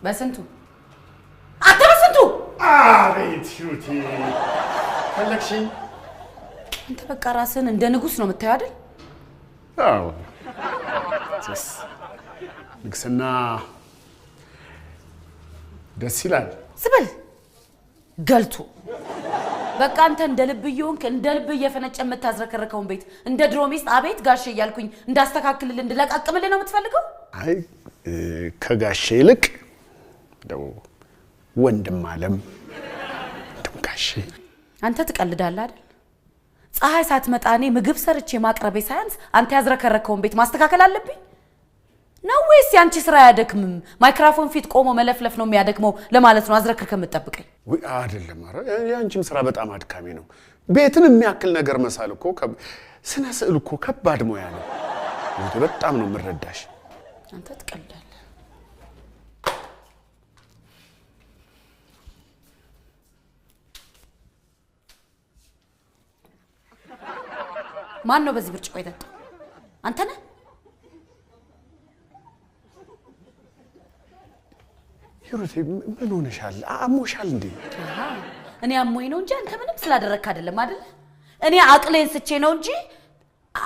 በስንቱ አንተ በስንቱ። አቤት ሂሩቴ፣ ፈለግሽኝ? አንተ በቃ ራስህን እንደ ንጉስ ነው የምታየው አይደል? አዎ፣ ንግስና ደስ ይላል። ዝም በል ገልቱ። በቃ አንተ እንደ ልብ እየሆንክ እንደ ልብ እየፈነጨ የምታዝረከረከውን ቤት እንደ ድሮ ሚስት አቤት ጋሼ እያልኩኝ እንዳስተካክልልህ እንድለቃቅምልህ ነው የምትፈልገው? አይ፣ ከጋሼ ይልቅ እንደው ወንድም አለም፣ ወንድም ጋሼ። አንተ ትቀልዳለህ አይደል? ፀሐይ ሳትመጣ እኔ ምግብ ሰርቼ ማቅረቤ ሳያንስ አንተ ያዝረከረከውን ቤት ማስተካከል አለብኝ ነው ወይስ ያንቺ ስራ አያደክምም? ማይክራፎን ፊት ቆሞ መለፍለፍ ነው የሚያደክመው ለማለት ነው አዝረክርከህ የምትጠብቀኝ? ውይ አይደለም፣ ኧረ የአንቺም ስራ በጣም አድካሚ ነው። ቤትን የሚያክል ነገር መሳል እኮ፣ ስነ ስዕል እኮ ከባድ ሙያ ነው። ሂሩቴ፣ በጣም ነው የምረዳሽ። አንተ ትቀልዳለህ። ማን ነው በዚህ ብርጭቆ የጠጣው? አንተ ነህ? ሂሩቴ፣ ምን ሆነሻል? አሞሻል እንዴ? አሃ፣ እኔ አሞኝ ነው እንጂ አንተ ምንም ስላደረግክ አይደለም አይደል? እኔ አቅሌን ስቼ ነው እንጂ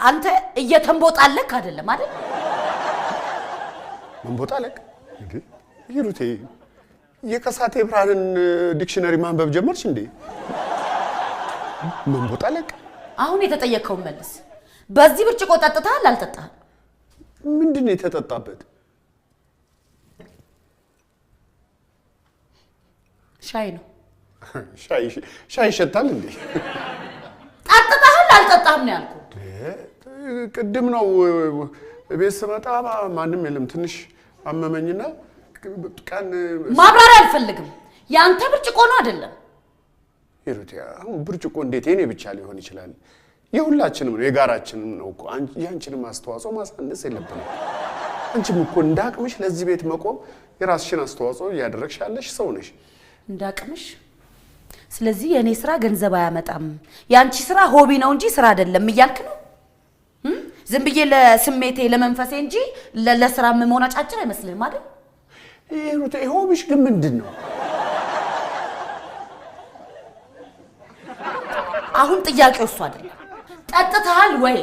አንተ እየተንቦጣለክ አይደለም አይደል? መንቦጣለቅ እንዴ? ሂሩቴ፣ የከሳቴ ብርሃንን dictionary ማንበብ ጀመርሽ እንዴ? መንቦጣለቅ። አሁን የተጠየቅከውን መልስ። በዚህ ብርጭቆ ጠጥተሃል አልጠጣህም? ምንድን ነው የተጠጣበት? ሻይ ነው። ሻይ ሻይ ይሸታል እንዴ? ጠጥተሃል አልጠጣህም ነው ያልኩህ። ቅድም ነው ቤት ስመጣ ማንም የለም። ትንሽ አመመኝና ቀን ማብራሪያ አልፈልግም። የአንተ ብርጭቆ ነው አይደለም? ሂሩቴ፣ አሁን ብርጭቆ እንዴት የኔ ብቻ ሊሆን ይችላል? የሁላችንም ነው፣ የጋራችንም ነው እኮ። የአንቺንም አስተዋጽኦ ማሳነስ የለብንም። አንቺም እኮ እንደ አቅምሽ ለዚህ ቤት መቆም የራስሽን አስተዋጽኦ እያደረግሽ ያለሽ ሰው ነሽ። እንዳቅምሽ። ስለዚህ የእኔ ስራ ገንዘብ አያመጣም፣ የአንቺ ስራ hobby ነው እንጂ ስራ አይደለም እያልክ ነው? ዝም ብዬ ለስሜቴ ለመንፈሴ እንጂ ለስራ የምመሆን አጫጭር አይመስልህም አይደል? ሂሩቴ፣ hobby ሽ ግን ምንድን ነው? አሁን ጥያቄው እሱ አይደለም። ጠጥተሃል ወይ?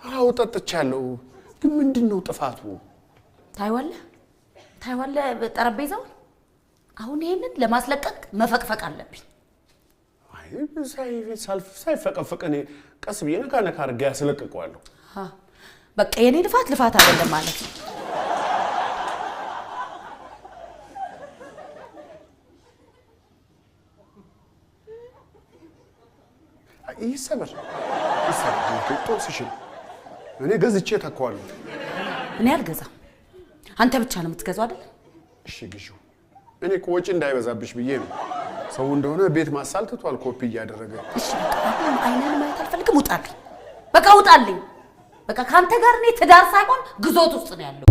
አዎ ጠጥቻለሁ፣ ግን ምንድን ነው ጥፋቱ? ታይዋለህ፣ ታይዋለህ ጠረጴዛውን። አሁን ይሄንን ለማስለቀቅ መፈቅፈቅ አለብኝ። አይ፣ ሳይፈቀፈቅ እኔ ቀስ ብዬ ነካ ነካ አድርጌ ያስለቅቀዋለሁ። በቃ የኔ ልፋት ልፋት አይደለም ማለት ነው። ይሰበር ይሰበር፣ ጦስሽን እኔ ገዝቼ ተካዋለሁ። እኔ አልገዛም። አንተ ብቻ ነው የምትገዛው አይደል? እሺ ግዢው። እኔ እኮ ወጪ እንዳይበዛብሽ ብዬ ነው። ሰው እንደሆነ ቤት ማሳል ትቷል፣ ኮፒ እያደረገ። እሺ በቃ አሁን አይንህን ማየት አልፈልግም። ውጣልኝ፣ በቃ ውጣልኝ። በቃ ከአንተ ጋር እኔ ትዳር ሳይሆን ግዞት ውስጥ ነው ያለው።